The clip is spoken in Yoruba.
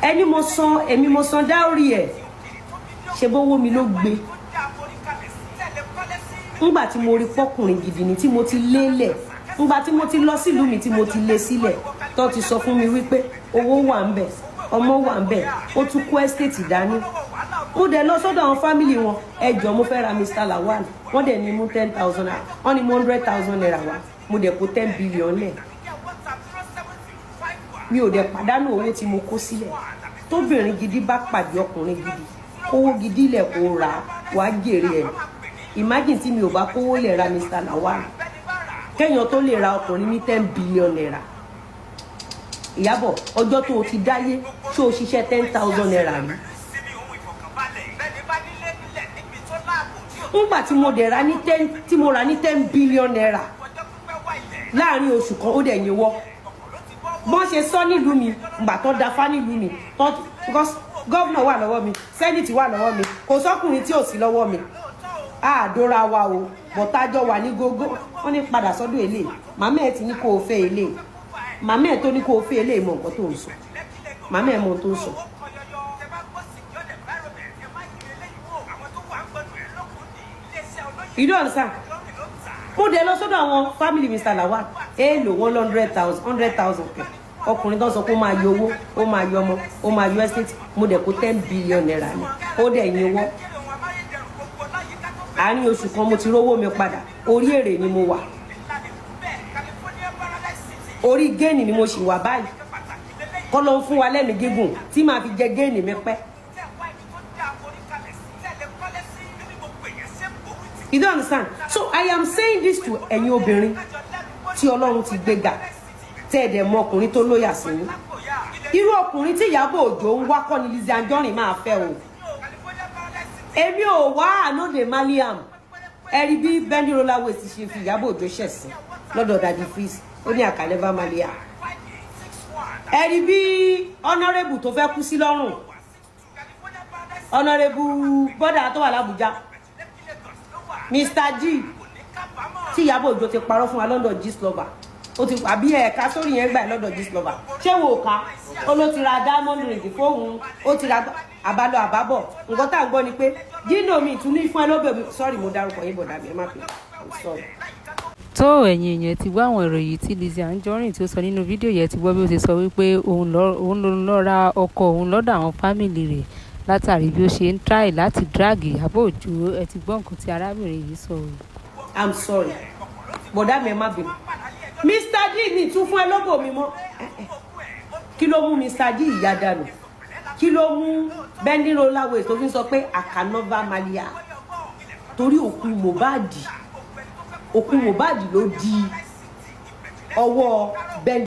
Ẹni mo san, èmi mo san dowry ẹ̀. Ṣe bówó mi ló gbé? Ńgbà tí mo rí pọ́kùnrin gidi ni tí mo ti lélẹ̀, ńgbà tí mo ti lọ sílùú mi, tí mo ti lé sílẹ̀, tó ti sọ fún mi wípé owó wà ń bẹ̀, ọmọ wà ń bẹ̀, ó tún kó estate dání, mo dẹ̀ lọ sọ́dọ̀ àwọn family wọn. "Ẹ jọ̀ọ́, mo fẹ́ ra Mr. Lawal." Wọ́n dẹ̀ ní mú 10,000 naira, wọ́n ní mú 100,000 naira wá. Mo dẹ̀ kó 10 billion lẹ̀. Mi ò dẹ̀ pàdánù owó tí mo kó sílẹ̀. Tóbìnrin gidi bá pàdé ọkùnrin gidi, kówó gidi lẹ̀ kó rà á, wàá jèrè ẹ̀. Imagine tí mi ò bá kówó lẹ̀ ra Mr. Lawal, kéèyàn tó lè ra ọkùnrin ní 10 billion naira. Ìyábọ̀, ọjọ́ tó o ti dáyé, ṣé o ṣiṣẹ́ 10,000 naira rí? Ńgbà tí mo dẹ̀ ra ní ten, tí mo rà ní 10 billion naira láàrin oṣù kan, ó dẹ̀ yín wọ́. Bọ́n ṣe sọ nílùú mi, ngbà tó da fá nílùú mi tó, because governor wà lọ́wọ́ mi, senate wà lọ́wọ́ mi, kò sọ́kùnrin tí ò sí lọ́wọ́ mi. Àdóra wa o, bọ̀tájọ́ wà ní gógó. Wọ́n ní padà sọ́dọ̀ èlé màmá ẹ̀ ti ní kó o fẹ́ èlé màmá ẹ̀ tó ní kó o fẹ́ èlé. Mọ̀ nǹkan tó ń sọ, màmá ẹ̀ mọ̀ ohun tó ń sọ. You don't understand. Mo dẹ̀ lọ sọ́dọ̀ àwọn family Mr. Lawal. Èèlò 100,000, 100,000 kẹ̀. Ọkùnrin tó sọ pé ó máa yọ owó, ó máa yọ ọmọ, ó máa yọ estate, mo dẹ̀ kó 10 billion naira ni, ó dẹ̀ yin wọ́. Àárín oṣù kan, mo ti rówó mi padà. Orí èrè ni mo wà, orí gain ni mo sì wà báyìí. Kọ́ ló ń fún wa lẹ́mìí gígùn tí màá fi jẹ gain mi pẹ́. You don't understand. So I am saying this to ẹ̀yin obìnrin tí Ọlọ́run ti gbéga, tẹ́ ẹ̀ dẹ̀ mọ ọkùnrin tó lóyà sí yín. Irú ọkùnrin tí Ìyábọ̀ Òjó ń wá kọ́ ni Lizzy Anjorin máa fẹ́ o. Èmi ò wá ànóde maliam. Ẹ rí bí Bendy Roller Waist ṣe fi Ìyábọ̀ Òjó ṣẹ̀sín lọ́dọ̀ Daddy Freeze. Ó ní àkàlẹ́fà maliam. Ẹ rí bí honourable tó fẹ́ kú sí lọ́rùn, honourable bọ́dà tó wà lábújá, Mr G, tí Ìyábọ̀ Òjó ti parọ́ fún wa lọ́dọ̀ Gistlover. Ó ti àbí ẹ̀ka sórí yẹn gbà lọ́dọ̀ Gistlover. Ṣé wo ká ó ló ti ra diamond ring fóun, ó ti ra àbálọ àbábọ̀. Nǹkan tá à ń gbọ́ ni pé dino mi tún ní fún ẹ lóbẹ̀ mi. Sorry, mo dárúkọ yín, bọ̀dà mi, ẹ má pè. I'm sorry. Tó ẹ̀yin èèyàn ti gbọ́ àwọn ìròyìn tí Lizzy Anjorin tí ó sọ nínú fídíò yẹn, ti gbọ́ bí ó ṣe sọ wípé òun ló ń lọ ra ọkọ òun lọ́dọ̀ àwọn family rẹ̀ látàrí bí ó ṣe ń try láti drag Ìyábọ̀ Òjó. Ẹ ti gbọ́ nǹkan tí arábìnrin yìí sọ. I'm sorry, bọ̀dá mi, ẹ má bínú. Mr D mi tún fún ẹ lóbò mi mọ́. Kí ló mú Mr D ìyá dànù? Kí ló mú Bendy Roller Waist tó fi ń sọ pé àkànọ́fà malia? Torí òkú Mohbad, òkú Mohbad ló di ọwọ́ Bendy.